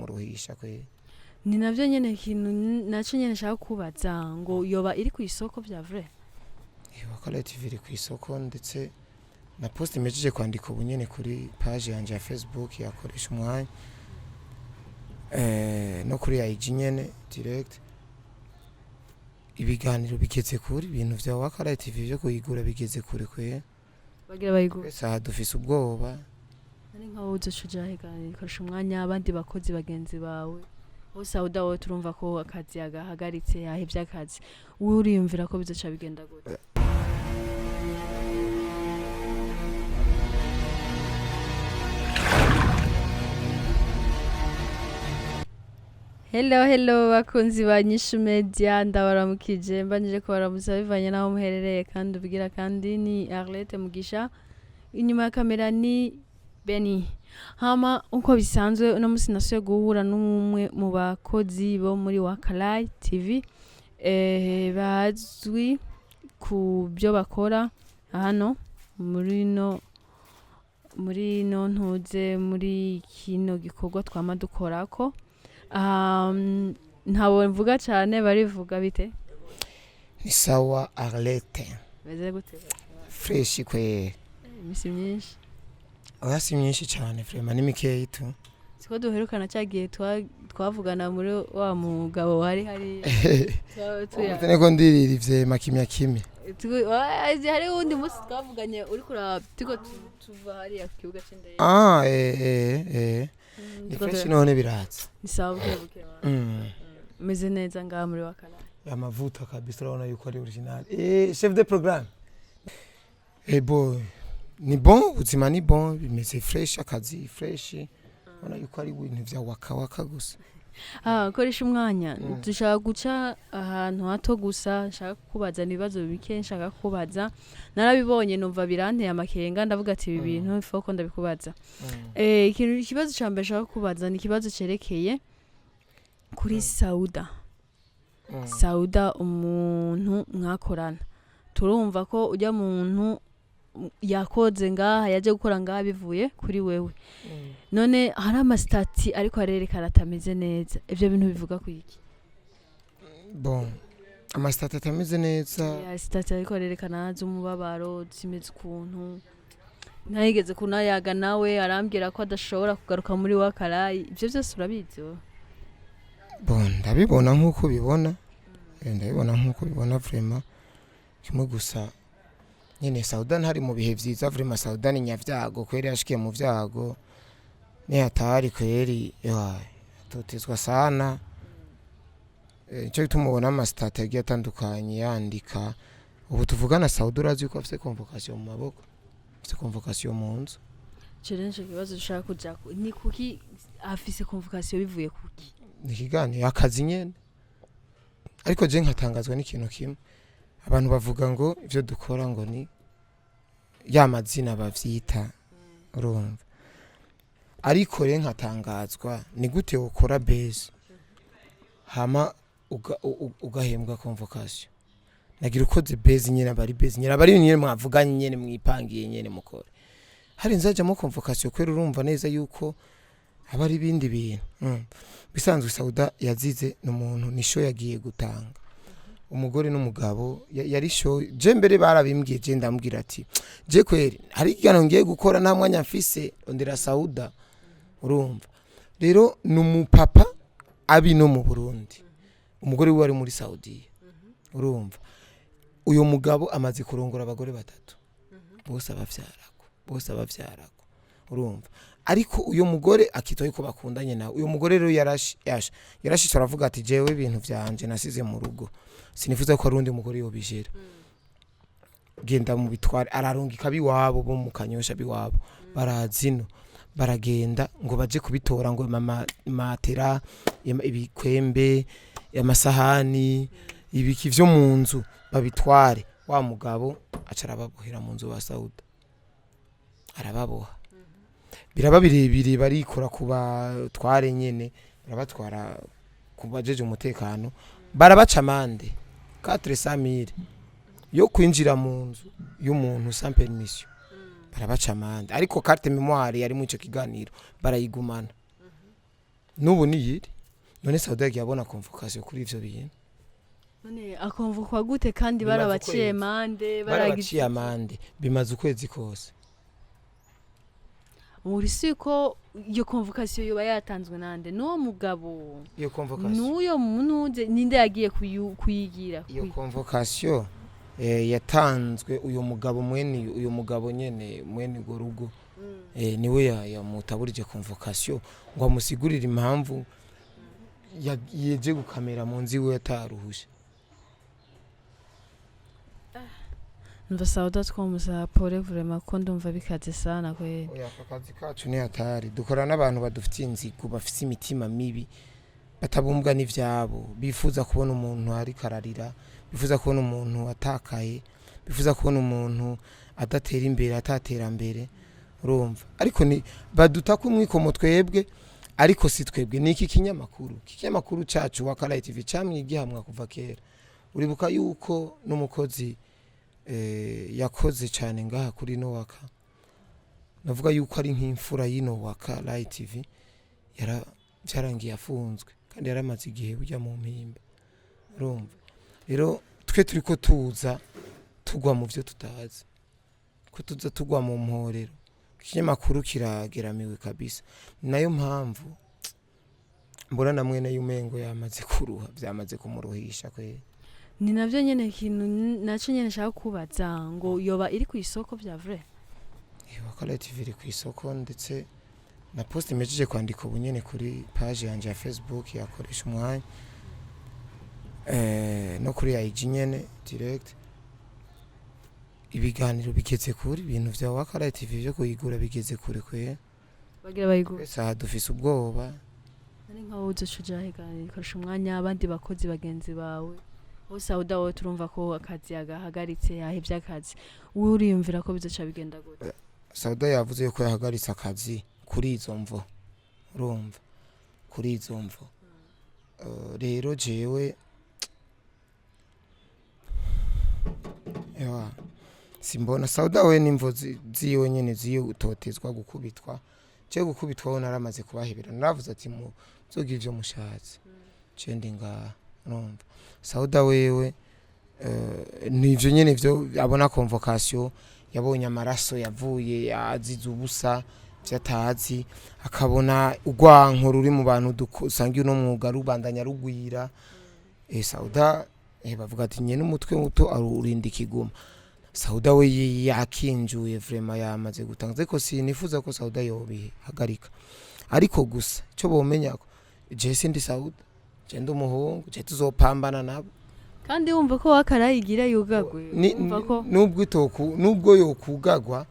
kumuruhisha kwe. Ni navyo nyene, ikintu naco nyene nshaka kubaza ngo yoba iri ku isoko vya vrai? Wakala TV iri ku isoko, ndetse na post imejeje kwandika ubu nyene kuri page yanje ya Facebook yakoresha umwanya, no kuri IG nyene direct. Ibiganiro bigeze kure, ibintu vya Wakala TV vyo kuyigura bigeze kure kwe. Bagira bayigura? Twese aha dufise ubwoba. Ari nkaho uzoca uja he? Ikoresha umwanya, abandi bakozi bagenzi bawe bose, aho wowe turumva ko akazi yagahagaritse, yahevye akazi, wowe uriyumvira ko bizoca bigenda gute? Hello, hello bakunzi ba Nyishu Media, ndabaramukije, mbanjije kubaramutsa bivanye n'aho muherereye. Kandi ubwira kandi ni Arlette Mugisha, inyuma ya kamera ni Beni. Hama uko bisanzwe, uno musi nasuye guhura n'umwe mu bakozi bo muri Wakalai TV, bazwi ku byo bakora hano muri no ntuze muri kino gikorwa twama dukorako. Ntabo mvuga cyane, barivuga bite? Ni sawa, Arlette. Meze gute? Fresh kwe. Imisi myinshi. Oya, si myinshi cyane vraiment, ni mikeyi tu. Siko duherukana cya gihe twavugana muri wa mugabo wari hari? Niko ndirira ivyema kimya kimya. Hari uwundi munsi twavuganye uri kuraba turiko tuva hariya ku kibuga c'indege. Ah, eh eh eh ni fresh none biraza. Ni sawa, buke buke. Meze neza ngaha muri Wakala. Amavuta kabisa, urabona yuko ari original. Chef de programme, bo ni bon, ubuzima ni bon, bimeze fresh, akazi fresh, urabona yuko ari ibintu vya waka waka gusa. Ah, koresha umwanya, dushaka guca ahantu hato gusa, nshaka kukubaza ibibazo bike. Nshaka kukubaza, narabibonye numva biranteye amakenga, ndavuga ati ibi bintu ifo ko ndabikubaza. Ikintu, ikibazo ca mbere nshaka kukubaza ni ikibazo cerekeye kuri Sauda. Sauda, umuntu mwakorana, turumva ko ujya muntu yakoze ngaha, yaje gukora ngaha bivuye kuri wewe. None hari ama statuts ariko arerekana atameze neza, ivyo bintu bivuga ku iki? Bon, ama statuts atameze neza? Ya statuts ariko arerekana z'umubabaro, zimeze ukuntu ntayigeze kunayaga nawe, arambwira ko adashobora kugaruka muri Wakarayi. Ivyo vyose urabizi wowe? Bon, ndabibona nk'uko ubibona. Ndabibona nk'uko ubibona vraiment. Kimwe gusa nyene, Sauda ntari mu bihe vyiza vraiment. Sauda ni nyavyago kweri, yashikiye mu vyago, ni hatari kweri, atotezwa sana. Nico gituma ubona ama statuts agiye atandukanye yandika. Ubu tuvugana, Sauda urazi yuko afise convocation mu maboko, afise convocation mu nzu. Ico rero nico kibazo dushaka kujako: ni kuki afise convocation, bivuye kuki? Ni ikiganiro, akazi nyene. Ariko je nkatangazwa n'ikintu kimwe: abantu bavuga ngo ivyo dukora ngo ni ya mazina bavyita, urumva? Ariko rero nkatangazwa ni gute ukora base hama ugahembwa convocation? Nagira ukoze base nyene, abari base nyene, abari nyene mwavuganye nyene, mwipangiye nyene mukore, hari nzajamo convocation kwera? Urumva neza yuko aba ari ibindi bintu. Bisanzwe Sauda yazize n'umuntu, ni show yagiye gutanga, umugore n'umugabo, yari show. Je mbere barabimbwiye, je ndambwira ati je kweri hari ikiganiro ngiye gukora, nta mwanya mfise, ondera Sauda. Urumva rero ni umupapa abi no mu Burundi, umugore wiwe ari muri Saudiya. Urumva uyu mugabo amaze kurongora abagore batatu, bose abavyarako, bose abavyarako, urumva? Ariko uyu mugore akitwa yuko bakundanye nawe. Uyu mugore rero yarashitse aravuga ati jewe ibintu vyanje nasize mu rugo, sinifuza ko hari undi mugore yobijera, genda mu bitware. Ararungika biwabo bo mu Kanyosha, biwabo barazino, baragenda ngo baje kubitora, ngo mama matera, ibikwembe, amasahani, ibiki vyo mu nzu babitware. Wa mugabo aca arababohera mu nzu ba Sauda, arababoha, biraba birebire, barikora ku batware nyene, barabatwara ku bajeje umutekano, barabaca amande 400 000 yo kwinjira mu nzu y'umuntu sans permission. Barabaca amande, ariko carte mémoire yari muri ico kiganiro barayigumana. N'ubu niyiri. None Sauda yagiye abona convocation kuri ivyo bintu? None akonvokwa gute kandi Bimaze barabaciye ukwezi. mande baragize Barabaciye amande, bimaze ukwezi kose. Muri si ko iyo convocation yoba yatanzwe nande? N'uwo mugabo? Iyo convocation, n'uyo munuze, ninde yagiye kuyigira? Iyo convocation yatanzwe uyu mugabo, mwene uyu mugabo nyene, mwene urwo rugo, niwe yamutaburije convocation ngo amusigurire impamvu yeje gukamera mu nzu iwe ataruhushe. Ndumva Sauda twamusaba pole vraiment, ko ndumva bikaze sana kweli. Oya, aka kazi kacu ni hatari. Dukora n'abantu badufitiye inzigo, bafise imitima mibi, batabumbwa n'ivyabo, bifuza kubona umuntu ariko ararira, bifuza kubona umuntu atakaye, bifuza kubona umuntu adatera imbere, ataterambere, urumva. Ariko ni baduta kumwikomo twebwe, ariko si twebwe, ni iki kinyamakuru. Iki kinyamakuru cacu Wakalayi TV camye gihamwa kuva kera. Uribuka yuko n'umukozi yakoze cyane ngaha kuri no Waka, navuga yuko ari nk'imfura y'ino Waka Light TV, yara byarangiye afunzwe kandi yaramaze igihe ujya mu mpimba. Urumva rero twe turiko tuza tugwa mu byo tutazi, ko tuza tugwa mu mporero. Ikinyamakuru kirageramiwe kabisa. Ni nayo mpamvu mbona na mwene y'umengo yamaze kuruha, byamaze kumuruhisha kweri. Ni navyo nyene, ikintu naco nyene nshaka kubaza, ngo yoba iri ku isoko vya vrai? Waka Light TV iri ku isoko, ndetse na post imejeje kwandika ubu nyene kuri page yanje ya Facebook yakoresha umwanya, no kuri IG nyene direct. Ibiganiro bigeze kure, ibintu vya Waka Light TV vyo kuyigura bigeze kure kwe. Bagira bayigura? Twese aha dufise ubwoba. Nari nka wowe, uzoca uja he? Koresha umwanya, abandi bakozi bagenzi bawe bose, Sauda wowe turumva ko akazi yagahagaritse, yahevye akazi. Wowe uriyumvira ko bizoca bigenda gute? Sauda yavuze yuko yahagaritse akazi kuri izo mvo, urumva, kuri izo mvo. Rero jewe ewa simbona Sauda we n'imvo ziwe nyene ziyo gutotezwa, gukubitwa. Je gukubitwa ho naramaze kubahebera, naravuze ati muzogira ivyo mushatse, je ndi ngaha. Urumva Sauda wewe, nivyo nyene vyo abona convocation, yabonye amaraso yavuye azize ubusa vyatazi, akabona urwanko ruri mu bantu dusangiye uno mwuga rubandanya rugwira. Sauda, bavuga ati nyene umutwe muto arurinda ikiguma. Sauda we yakinjuye vraiment, yamaze gutanga, ariko sinifuza ko Sauda yobihagarika. Ariko gusa ico bomenya ko je sindi Sauda, je ndi umuhungu, je tuzopambana nabo. Kandi wumva ko wakarayigira yugagwe? Wumva ko Nubwo itoku, nubwo yokugagwa,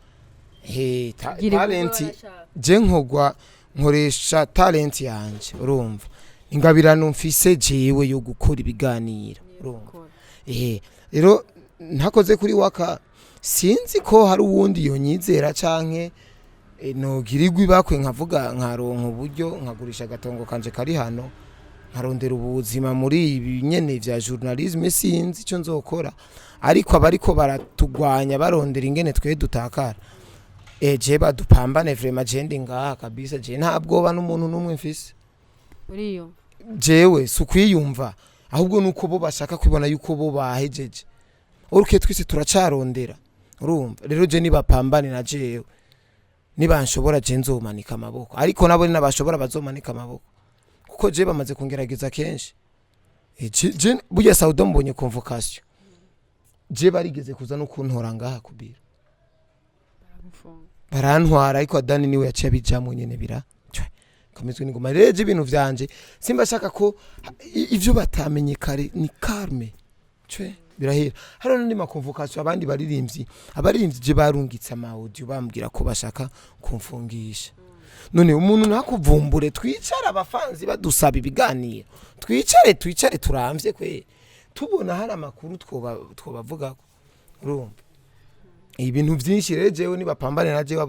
he gira talenti barashaka. Je nkogwa nkoresha talenti yanje, urumva, ingabirano mfise jewe yo gukora ibiganiro, urumva. Rero ntakoze kuri Waka, sinzi ko hari uwundi yonyizera canke nogirirwa ibakwe nkavuga nkaronka uburyo nkagurisha agatongo kanje kari hano, nkarondera ubuzima muri ibi nyene vya journalisme. Sinzi ico nzokora, ariko abariko baratugwanya barondera ingene twe dutakara, je badupambane vraiment. Je ndi ngaha kabisa, je nta bwoba n'umuntu n'umwe mfise. Uriyumva? Jewe si ukwiyumva, ahubwo nuko bo bashaka kwibona yuko bo bahejeje uruke, twese turacarondera. Urumva rero je nibapambane na jewe, nibanshobora je nzomanika amaboko, ariko nabo ninabashobora bazomanika amaboko, kuko je bamaze kungerageza kenshi. Je burya Sauda mbonye convocation, je barigeze kuza no kuntora ngaha kubira. Baragufunga? Barantwara, ariko Adani niwe yaciye abijamwo nyene, bira cwe, kamizwe n'ingoma. Rero je ibintu vyanje simba shaka ko ivyo batamenye kare ni calme, cwe birahera. Hariho n'andi ma convocation, abandi baririmbyi, abaririmbyi je barungitse ama audio bambwira ko bashaka kumfungisha. None umuntu ntakuvumbure, twicara abafanzi badusaba ibiganiro, twicare twicare turamvye kwe, tubona hari amakuru twoba twobavugako. Urumva ibintu byinshi. Rero jewe nibapambane na jewe,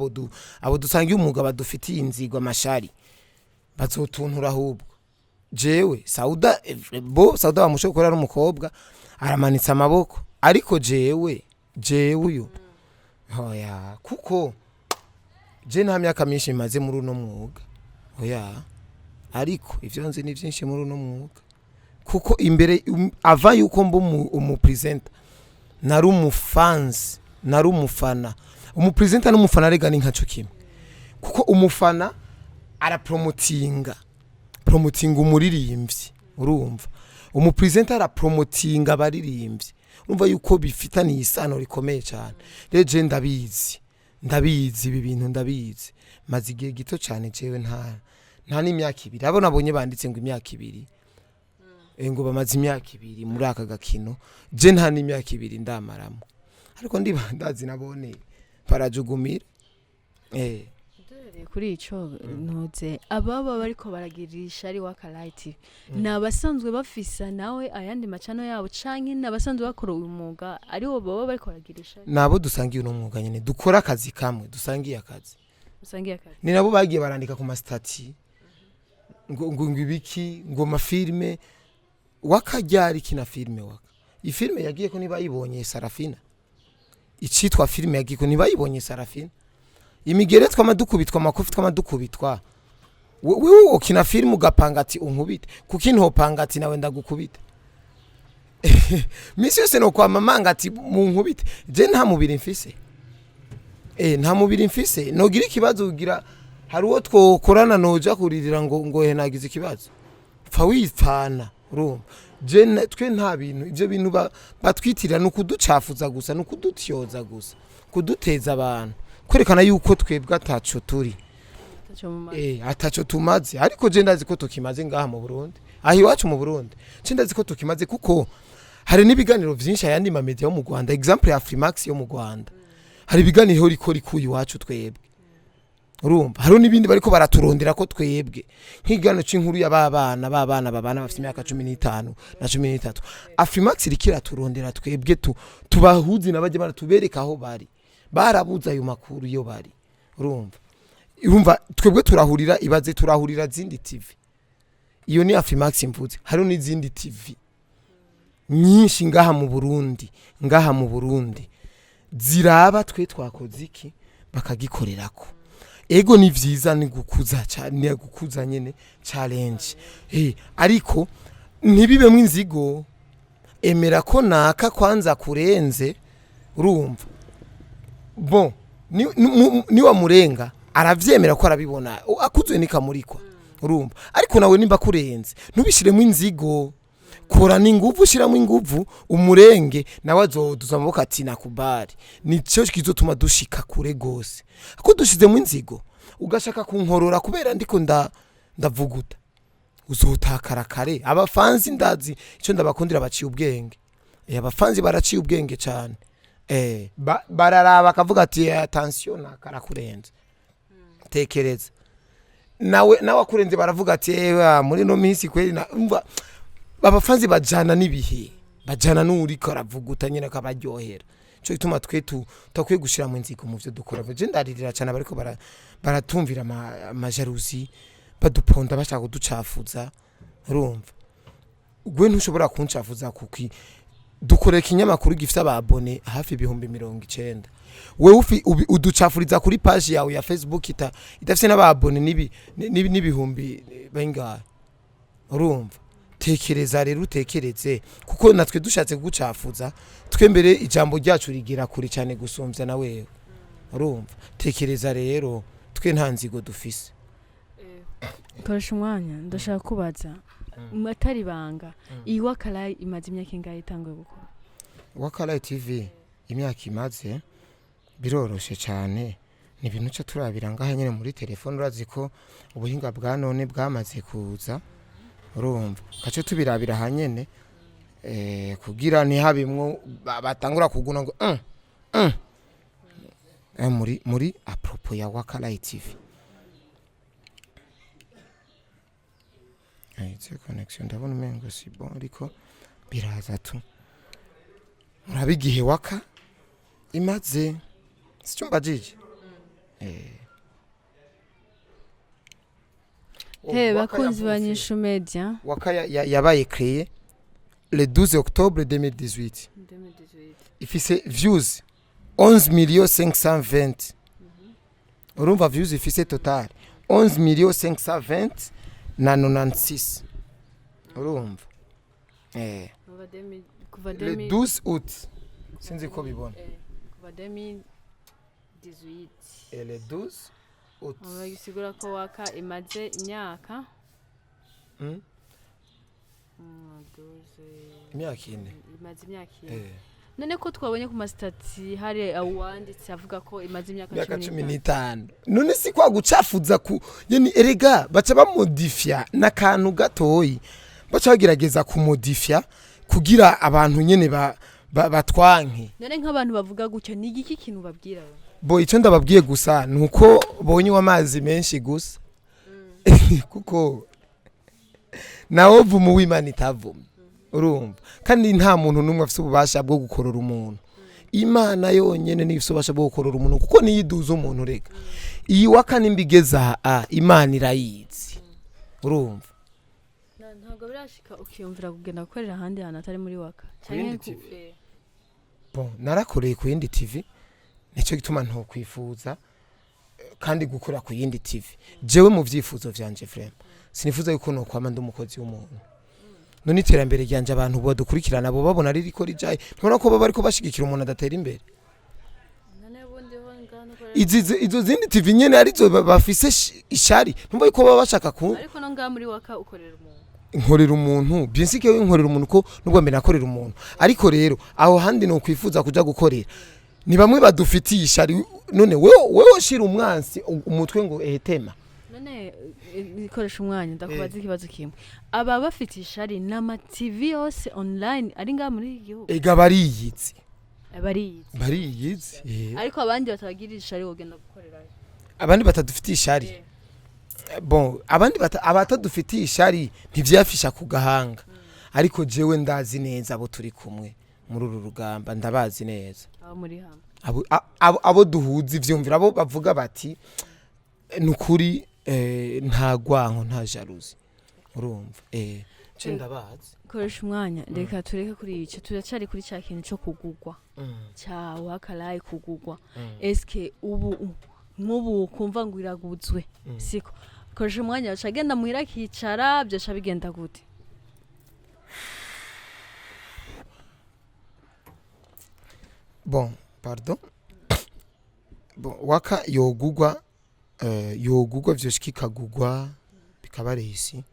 abo dusangiye umwuga badufitiye inzigo, amashari bazotuntura. Ahubwo jewe Sauda, bo Sauda bamushoye ko ari umukobwa aramanitse amaboko, ariko jewe uyu oya, kuko je nta myaka myinshi maze muri uno mwuga, oya. Ariko ivyo nzi ni vyinshi muri uno mwuga, kuko imbere ava yuko mba umupresenter, nari umufansi, nari umufana. Umupresenter n'umufana rega ni nkaco kimwe, kuko umufana arapromotinga, promotinga umuririmbyi, urumva? Umupresenter arapromotinga abaririmbyi. Urumva yuko bifitaniye isano rikomeye cyane. Rero je ndabizi, ndabizi ibi bintu, ndabizi. Maze igihe gito cyane jewe, nta n'imyaka 2. Abo nabonye banditse ngo imyaka 2, ngo bamaze imyaka 2 muri aka gakino, je nta n'imyaka 2 ndamaramo, ariko ndiba ndazi nabone barajugumira. Duhereye kuri ico, ntuze ababa bariko baragirisha ari Wakalight, ni abasanzwe bafisa nawe ayandi macano yabo, canke ni abasanzwe bakora uyu mwuga aribo baba bariko baragirisha? Nabo dusangiye uno mwuga nyene, dukora akazi kamwe, dusangiye akazi. Usangiye akazi. Ni nabo bagiye barandika ku ma statuts ngo ibiki, ngo mafilme wakaryari kina filme waka ifilme yagiye ko nibayibonye Sarafina, icitwa filme yagiye ko nibayibonye Sarafina, imigere twamadukubitwa, amakofi twamadukubitwa. Wewe ukina filme ugapanga ati unkubite, kuki ntopanga ati nawe ndagukubita? Misi yose no kwa mamanga ati munkubite. Je nta mubiri mfise, nta mubiri mfise. Nogira ikibazo ugira hari uwo twokorana noja kuririra ngo he nagize ikibazo, pfa wipfana. Urumva je twe nta bintu, ivyo bintu batwitirira ni ukuducafuza gusa, ni ukudutyoza gusa, kuduteza abantu, kwerekana yuko twebwe ataco turi. Ataco mumaze. Ataco tumaze. Ariko je ndazi ko tukimaze ngaha mu Burundi, aho iwacu mu Burundi je ndazi ko tukimaze, kuko hari n'ibiganiro vyinshi ayandi ma media yo mu Rwanda, exemple ya Afrimax yo mu Rwanda, hari ibiganiro riko rikuye iwacu twebwe. Urumva hariho n'ibindi bariko baraturondera ko twebwe, nk'ikiganiro c'inkuru ya babana babana babana bafite imyaka 15 na 13. Afrimax iriko iraturondera twebwe tubahuze n'abajya baratubereka aho bari, barabuze ayo makuru iyo bari. Urumva twebwe turahurira, ibaze turahurira zindi TV. Iyo ni Afrimax mvuze, hariho n'izindi TV nyinshi ngaha mu Burundi, ngaha mu Burundi ziraba twe twakoze iki bakagikorerako. Ego, ni vyiza, ni gukuza cyane, gukuza nyene challenge, ariko ntibibemwo inzigo. Emera ko naka kwanza kurenze, urumva? Bon, ni wamurenga aravyemera ko arabibona, akuzwe nikamurikwa, urumva? Ariko nawe nimba kurenze ntubishiremo inzigo, kora n'inguvu, ushiramo inguvu umurenge, nawe azoduza amaboko ati nakubari. Nico kizotuma dushika kure gose. Ko dushizemo inzigo ugashaka kunkorora kubera ndiko ndavuguta, uzotakara kare. Abafanzi ndazi icyo ndabakundira, baciye ubwenge. Abafanzi baraciye ubwenge cyane. Bararaba bakavuga ati attention, nakarakurenze, tekereza nawe akurenze. Baravuga ati ewa muri no minsi kweli na umva abafanzi bajana n'ibihe, bajana n'uriko aravuguta nyine akabaryohera. Cyo gituma twe tutakwiye gushira mu nzigo mu byo dukora. Je ndaririra cyane bariko baratumvira amajalousie, baduponda bashaka kuducafuza. Urumva gwe ntushobora kuncafuza kuki dukorera ikinyamakuru gifite ababone hafi 90,000. Wewe uducafuriza kuri page yawe ya Facebook idafite n'ababone n'ibihumbi bingahe? Urumva, tekereza rero, utekereze, kuko natwe dushatse kugucafuza twe mbere ijambo ryacu rigera kure cyane gusumvya na wewe. Urumva, tekereza rero, twe nta nzigo dufise. Koresha umwanya, ndashaka kubaza atari ibanga, iyi Wakalight imaze imyaka ingahe itanguye gukora? Wakalight TV imyaka imaze biroroshe cyane, ni ibintu uca turabira ngaha nyine muri telefone. Urazi ko ubuhinga bwa none bwamaze kuza, urumva gace tubirabira hanyene, kugira ntihabimwo batangura kuguna ngo Muri à propos ya Wakalight TV. Izi connection ndabona umengo si bon, ariko biraza tu. Murabe igihe waka imaze, sicyo mbajije. He Waka bakunzi ba Nyishu Media. Waka yabaye créé le 12 octobre 2018, ifise views 11 millions 520. Urumva views ifise total 11 millions 520. na 96, urumva, Kuva le 2000 12 août, sinzi ko bibona. Kuva 2018. Le 12 août. Bisigura ko Waka imaze imyaka 12. Imyaka 4. Imaze imyaka 4. Eh. None ko twabonye ku ma statuts hari uwanditse avuga ko imaze imyaka Imyaka 15. 15. None si kwa gucafuza ku yani, erega baca bamodifya n'akantu gatoyi, baca bagerageza kumodifya kugira abantu nyene batwanke. None nk'abantu bavuga gutyo, ni igiki kintu babwira bo? Bo, icyo ndababwiye gusa ni uko bonywa amazi menshi gusa, kuko nawe vuma uw'Imana itavumye, urumva? Kandi nta muntu n'umwe afite ububasha bwo gukorora umuntu. Imana yonyine niyo ifite ububasha bwo gukorora umuntu, kuko niyo iduza umuntu. Reka iyi Waka nimba igeze aha, Imana irayizi, urumva? Ntabwo birashika ukiyumvira kugenda gukorera ahandi hantu atari muri Waka? Ku yindi Canke TV? Bon, narakoreye ku yindi TV, nicyo gituma ntokwifuza kandi gukora ku yindi TV. Jewe mu vyifuzo vyanje, vraiment sinifuza yuko nokwama ndi umukozi w'umuntu. None iterambere ryanje abantu badukurikirana bo babona ririko rijaye? Ntubona ko baba bariko bashigikira umuntu adatera imbere? None ubundi ho ngaho nukorera? Izo zindi TV nyene arizo bafise ishari, ntumva yuko baba bashaka ku Ariko no ngaho muri Waka ukorera umuntu. Nkorera umuntu, bien sûr que nkorera umuntu, ko nubwo mbere nakorera umuntu. Ariko rero aho handi no kwifuza kuja gukorera ni bamwe badufitiye ishari. None wewe shira umwansi umutwe ngo ehetema. None ikoresha umwanya, ndakubaza ikibazo kimwe: aba bafite ishari n'ama TV yose online ari ngaha muri iki gihugu? Ega bariyizi. Bariyizi. Bariyizi. Ariko abandi batabagira ishari wogenda gukorerayo? Abandi batadufitiye ishari, bon, abandi abatadufitiye ishari ntivyafisha ku gahanga, ariko jewe ndazi neza abo turi kumwe muri uru rugamba, ndabazi neza. Abo muri hamwe. Abo duhuza ivyumviro, abo bavuga bati nukuri, nta gwanko, nta jalousie, urumva, je ndabazi. Koresha umwanya, reka tureke kuri icyo, turacari kuri cya kintu cyo kugugwa cya Wakalight. Kugugwa, eske ubu nk'ubu kumva ngo iraguzwe, siko? Koresha umwanya aca agenda muhira akicara, byoca bigenda gute? Bon, pardon, bon, Waka yogugwa, yogugwa vyoshika ikagugwa bikaba resi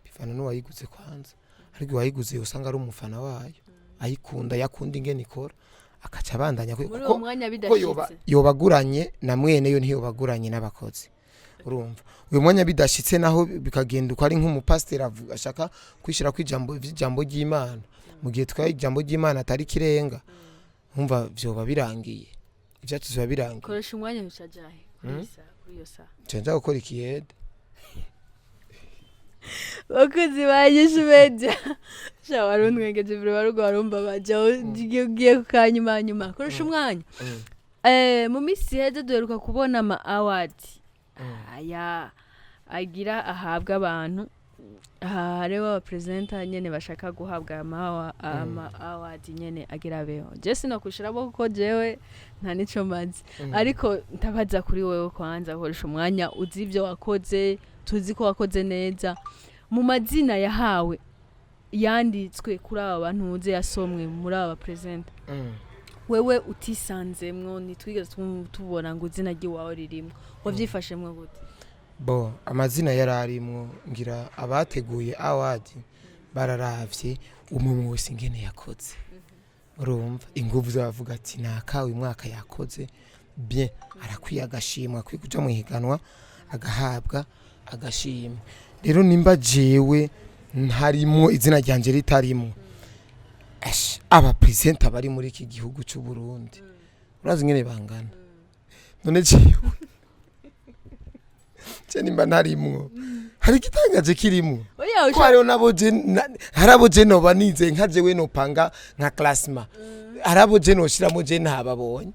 bivana n'uwayiguze kwanza. Ariko uwayiguze usanga ari umufana wayo, ayikunda, yakunda ingene ikora, akaca abandanya Muri kuko uwo mwanya kuko yoba bidashitse? Yobaguranye na mwene yo, ntiyobaguranye n'abakozi, urumva? Uyu mwanya bidashitse naho bikagenda uko ari nk'umupasiteri ashaka kwishira ko ijambo ry'Imana, mu gihe twaye ijambo ry'Imana atari kirenga, umva, vyoba birangiye, ibyacu biba birangiye. Koresha umwanya bica jahe kuri iyi saha, kuri iyo saha? Nca nja gukora ikiyede. Bakuzi ba Nyishu Media, sha waruntwengeje buri warugo warumva baja ugiye ku kanyuma nyuma. Koresha umwanya, mu minsi iheze duheruka kubona ama award aya agira ahabwa abantu. Aha hariho abaperezida nyene bashaka guhabwa ama award nyene agira abeho. Je sinokushiramo kuko jewe nta nico mazi, ariko ndabaza kuri wewe kwanza. Koresha umwanya, uzi ibyo wakoze, tuzi ko wakoze neza. Mu mazina yahawe yanditswe kuri aba bantu uzi, yasomwe muri aba baperezida, wewe utisanzemwo, ntitwigeze tubona ngo izina ry'iwawe ririmwo, wavyifashemwo gute? Bo, amazina yari arimwo, ngira abateguye award bararavye umwe wese ingene yakoze, urumva? Inguvu zabavuga ati naka uyu mwaka yakoze bien, arakwiye agashimwa, akwiye kuja mu higanwa agahabwa agashimwe. Rero nimba jewe ntarimwo, izina ryanje ritarimwo, ash, abapresenta bari muri iki gihugu c'u Burundi urazi ingene bangana? None jewe je nimba ntarimwo, hari igitangaje kirimwo? Oya. Ko hariho nabo je hari abo je noba nize nka jewe nopanga nka classement, hari abo je noshiramo je ntababonye.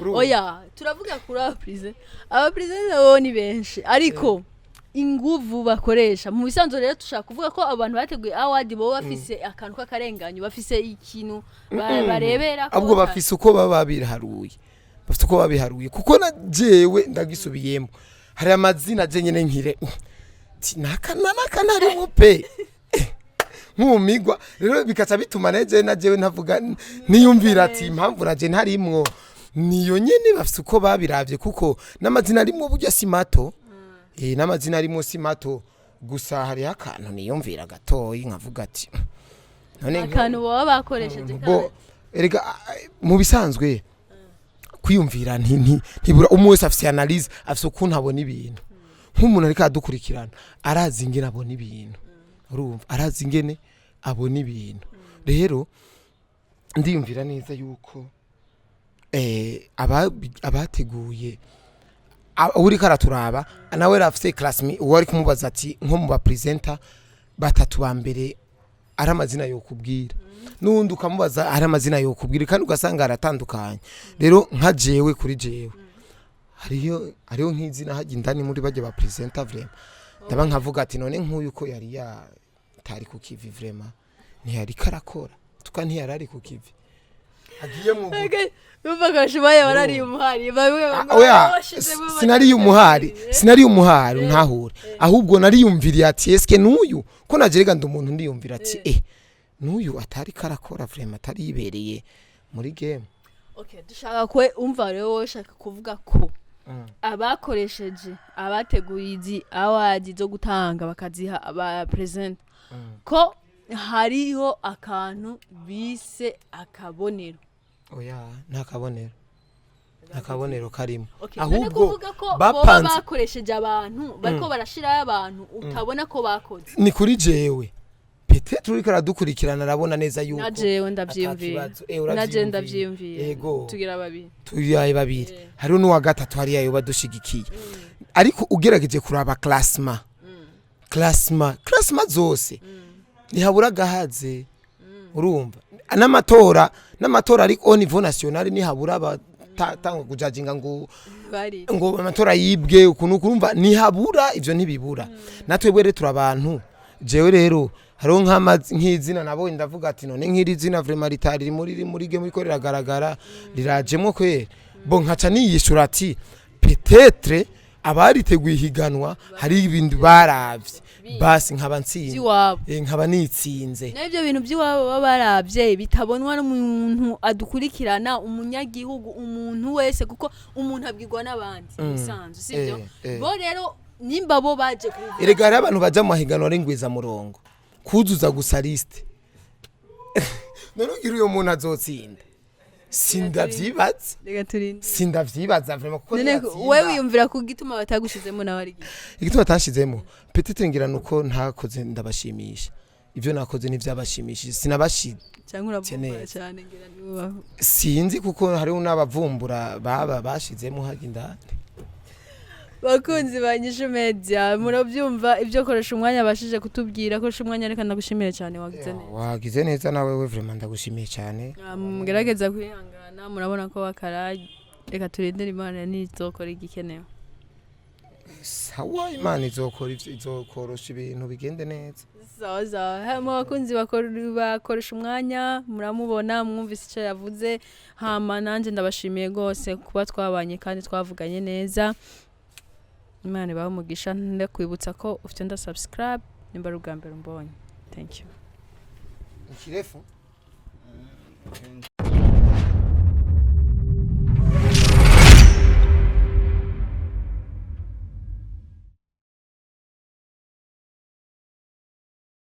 Urumva? Oya, turavuga kuri abaperezida. Abaperezida bo ni benshi, ariko inguvu bakoresha mu bisanzwe, rero tushaka kuvuga ko abantu bateguye award bo bafise akantu k'akarenganyo, bafise ikintu barebera ko Ahubwo bafise uko baba biharuye, bafise uko babiharuye, kuko na jewe ndagisubiyemo, hari amazina je nyene nkire. Ati naka na naka ntarimwo pe, nkumigwa. Rero bikaca bituma neje na jewe ntavuga, niyumvira ati impamvu naje ntarimwo niyo nyene, bafise uko babiravye, kuko n'amazina arimwo burya si mato. N'amazina arimwo si mato. Gusa hariho akantu niyumvira gatoyi, nkavuga ati none Akantu baba bakoresheje. Bo erega mu bisanzwe kwiyumvira ntibura. Umwe wese afise analyse, afise ukuntu abona ibintu. Nk'umuntu ariko aradukurikirana arazi ingene abona ibintu, urumva, arazi ingene abona ibintu. Rero ndiyumvira neza yuko abateguye uriko araturaba nawe arafise classement. Uwo ari kumubaza ati nko mu ba presenter batatu ba mbere ari amazina yokubwira, n'uwundi ukamubaza ari amazina yokubwira, kandi ugasanga aratandukanye. Rero nka jewe, kuri jewe hariyo nk'izina hajya indani muri bajya ba presenter, vraiment ndaba nkavuga ati none nk'uyu ko yari yatari ku kivi, vraiment ntiyari karakora tuka, ntiyari ari ku kivi agiye mu Numva gashubaye warariye umuhari bamwe bamwe. Oya. Bashizemo. Sinariye umuhari, sinariye umuhari, ntahure. Ahubwo nariyumviriye ati eske n'uyu ko najerega ndi umuntu, ndiyumvira ati n'uyu atari karakora, vraiment atari yibereye muri game. Okay, dushaka ko umva rero wowe ushaka kuvuga ko abakoresheje, abateguye izi award zo gutanga bakaziha aba presenter, ko hariho akantu bise akabonero? Oya, nta kabonero, nta kabonero karimo. Okay, none Ahubwo kuvuga ko boba bakoresheje abantu bariko barashirayo abantu utabona ko bakoze? Ni kuri jewe, peut-être uriko aradukurikirana arabona neza yuko Na jewe ndavyiyumvira. atakibazo. Na je Uravyiyumvira. Ndavyiyumvira. Yego. Tugira babiri. Tuyaye babiri. Hariho n'uwa gatatu hariya yoba dushigikiye, ariko ugerageje kuraba classement zose ntihabura agahaze, urumva. N'amatora ari au niveau national ntihabura abatanga kujajinga ngo bari ngo amatora yibwe ukuntu, kurumva ntihabura ivyo, ntibibura. Natwebwe rero turi abantu. Jewe rero hariho nk'izina nabonye ndavuga ati none nk'iri zina vraiment ritari muri game riko riragaragara, rirajemwo kweri? Bo nkaca niyishura ati peut-être abariteguye ihiganwa hari ibintu baravye, basi nkaba ntsinze. By'iwabo. Nkaba nitsinze. N'ibyo bintu by'iwabo baba baravye bitabonwa n'umuntu adukurikirana, umunyagihugu, umuntu wese, kuko umuntu abwirwa n'abandi bisanzwe, sibyo? Bo rero nimba bo baje kubivuga. Erega hariho abantu baja mu mahiganwa ari ngwizamurongo, kuzuza gusa liste. None ugira uyo muntu azotsinda? Sindavyibaza. Reka turinde. Sindavyibaza vraiment, kuko None ntiyatsinda. wewe wiyumvira ku gituma batagushizemo nawe ari gito? Igituma batashizemo peut-être ngira nuko ntakoze ndabashimisha. Ivyo nakoze ntivyabashimishije, sinabashi Cyangwa uravumbura Neza. cyane, ngira nibo Sinzi, kuko hariho n'abavumbura baba bashizemo hajya indani. Bakunzi ba Nyishu Media, murabyumva ibyo koresha umwanya abashije kutubwira. Koresha umwanya, reka ndagushimire cyane, wagize neza. Wagize neza nawe we, vraiment ndagushimiye cyane. Mugerageza kwihangana, murabona ko bakara. Reka turindire Imana nizokora igikenewe. Sawa, Imana izokora ivyo, izokorosha ibintu bigende neza. Sawa sawa. Hama abakunzi bakoresha umwanya, muramubona, mwumvise icyo yavuze. Hama nanjye ndabashimiye rwose kuba twabanye kandi twavuganye neza. Imana ibahe umugisha. Ndakwibutsa ko ufite nda subscribe nimba ari ubwa mbere umbonye. Thank you. Ikirefu. Kenshi.